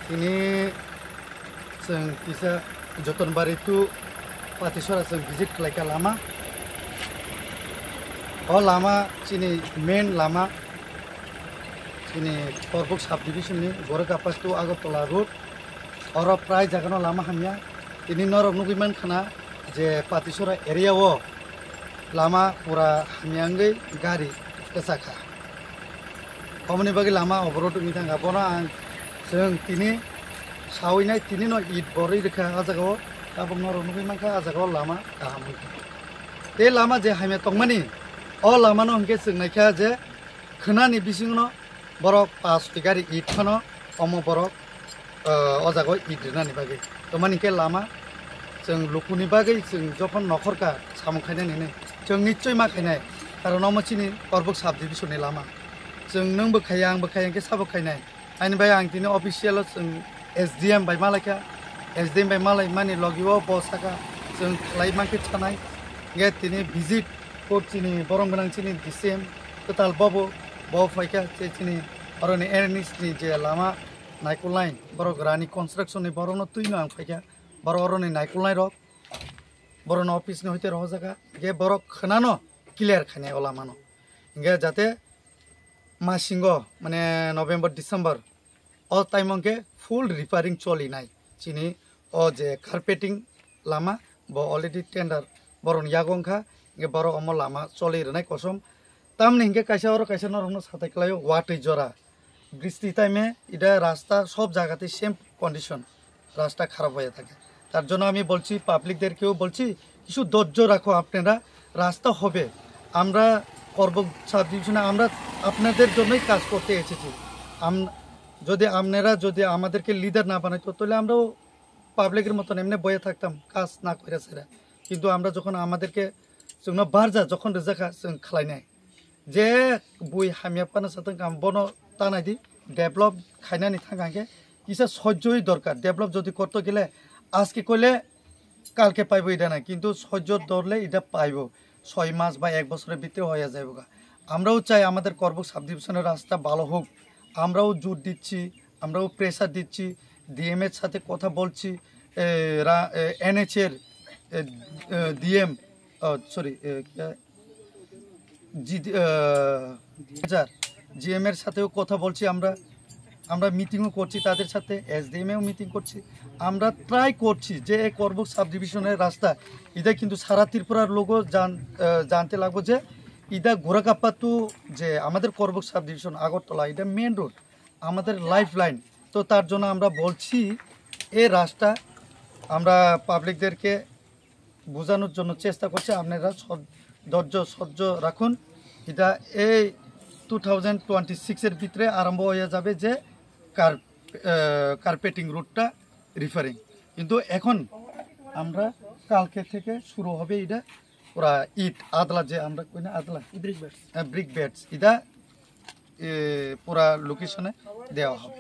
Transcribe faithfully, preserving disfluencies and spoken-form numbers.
Tini chwng kisa Jotonbari to Patisora chwng visit khlaikha lama. O lama chini main lama, chini Korbuk subdivision ni Gorakhpattu Agartala road. Oro prai jagano lama hamya. Tini norok nugwi mankha na je Patisora area o lama pura hamya wngwi gari kwchakha. Oboni bagwi lama oborot wngwi thangkha. Bono ang chwng tini sawi nai, tini no it borwi rwkha ah jagao. Tabuk norok nugwi mankha ah jagao lama kaham wngkha. Tei lama je hamya tongmani, o lamano hwnkhe chwng naikha je khwnani bisingno borok pas soi gari it phano omo borok, ah, o jagao it rwnani bagwi. Tomani khe lama chwng lukuni bagwi chwng jokhon nokhorkha samung khainani hinwi chwng nichoi ma khainai, karon omo chini Korbuk subdivision ni lama. Chwng nwng bo khaiya, ang bo khaiya, hwnkhe sabo khainai. Ani bai ang tini official o chwng S D M bai malaikha, S D M bai malaimani logi o bo saka chwng khlai mankhe thanai. Hwnkhe tini visit kok chini borom gwnang chini D C M kwtal bobo, bo phaikha che chini oroni N H ni je lama naikolnai, borok rani construction ni borokno twino ang phaikha, borok oroni naikolnai rok, borokno office ni hoite rohorjaka, hwnkhe borok khwnano clear khainai o lamano. Hwnkhe jate masingo, mane November, December, o time hwnkhe full repairing cholinai. Chini o je carpeting lama, bo already tender borokni yago wngkha, hwnkhe borok omo lama choli rwnai kosom. Tamni hwnkhe kaisa oro kaisa norokno satai kwlaio watwi jora. Bristi time ida rasta sob jagate same condition, rasta kharap hoya thake. তার জন্য আমি বলছি, পাবলিকদেরকেও বলছি, কিছু ধৈর্য রাখো আপনারা, রাস্তা হবে। আমরা করব সাব ডিভিশনে, আমরা আপনাদের জন্যই কাজ করতে এসেছি। আম-, যদি আপনারা যদি আমাদেরকে লিডার না বানাইতো, তাহলে আমরাও পাবলিকের মতন এমনি বয়ে থাকতাম, কাজ না করে সেরা। কিন্তু আমরা যখন আমাদেরকে, जोंनो barja jokhon rijak kha, chwng khlai nai. Je bui hamya phano satong kha, bono tanai di, develop khainani thang kha khe kisa sojjoi dorkar. Develop jodi korto gele, ajke koile kalke paibo ida na, kintu sojjo dorle ida paibo. Soi mas ba ek bosor bhitre hoya jaibo ga. Amrao chai amader Korbuk subdivision er rasta bhalo hok, amrao jor dicchi, আমরাও প্রেশার দিচ্ছি, ডিএম এর সাথে কথা বলছি, এ, রা-, এ, এনএইচ এর, এ, এ, ডিএম, ও, সরি, এ, কি হয়? জিডি, এ, স্যার, জিএম এর সাথেও কথা বলছি আমরা। আমরা মিটিংও করছি তাদের সাথে, এসডিএম এও মিটিং করছি। আমরা ট্রাই করছি যে এই করবুক সাব ডিভিশনের রাস্তা, এটা কিন্তু সারা ত্রিপুরার লোকও জান-, এ, জানতে লাগবো যে এটা গোরাকাপ্পা টু যে আমাদের করবুক সাব ডিভিশন আগরতলা, এটা মেন রোড। আমাদের লাইফলাইন। তো তার জন্য আমরা বলছি, এই রাস্তা আমরা পাবলিকদেরকে বোঝানোর জন্য চেষ্টা করছি, আপনারা সদ-, ধৈর্য সহ্য রাখুন। এটা এই টু থাউজেন্ড টোয়েন্টি সিক্সের ভিতরে আরম্ভ হয়ে যাবে যে কার-, আহ, কার্পেটিং রোডটা রিপেয়ারিং। কিন্তু এখন আমরা কালকে থেকে শুরু হবে এটা পুরা ইট আদলা, যে আমরা কই না আদলা, ব্রিক বেডস। হ্যাঁ, ব্রিক বেডস, এটা, এ, পুরা লোকেশনে দেওয়া হবে।